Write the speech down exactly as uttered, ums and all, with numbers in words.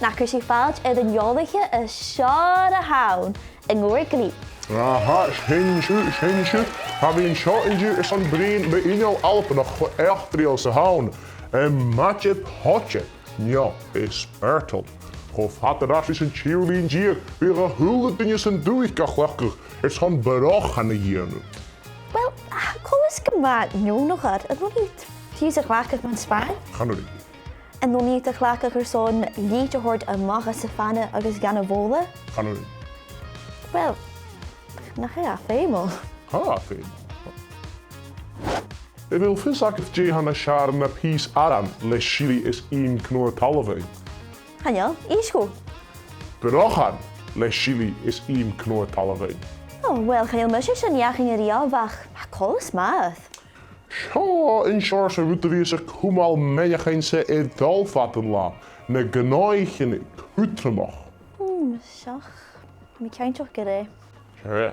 Nach cuir sibh fàilte air an eòlaiche as fheàrr a th' ann, an Gobhar Grèine. Aha, sin sibh, sin sibh. Tha mi an seo an-diugh airson bruidhinn mu inneal Albannach cho eachdraidheil 's a th' ann, am Maide Poide, no Spurtle. Cho fada air ais ris an t-siathamh linn deug, bhiodh a h-uile duine san dùthaich ga chleachdadh airson brochan a dhèanamh. Uill, tha coltas gu math neònach air, an urrainn dhut fiù 's a chleachdadh mar spàin? Chan urrainn. An urrainn dhut a chleachdadh airson lite a thoirt a-mach às a' phana agus dhan a' bhobhla? Chan urrainn. Uill, nach e feumail? Tha e feumail. A bheil fios agad dè th' ann an seàrna pìos aran le silidh is ìm cnuath talmhainn? Chan eil, innis dhomh. Brochan le silidh is ìm cnuath talmhainn. O, uill, chan eil mise sin fhaicinn a-riamh, ach tha coltas math air. Seo an seòrsa rud a bhios a' cumail meanmnaichean-sa a' dol fad an latha, na gnothaichean cudromach. Hmm, seadh. Tha mi cinnteach gur e. Sure.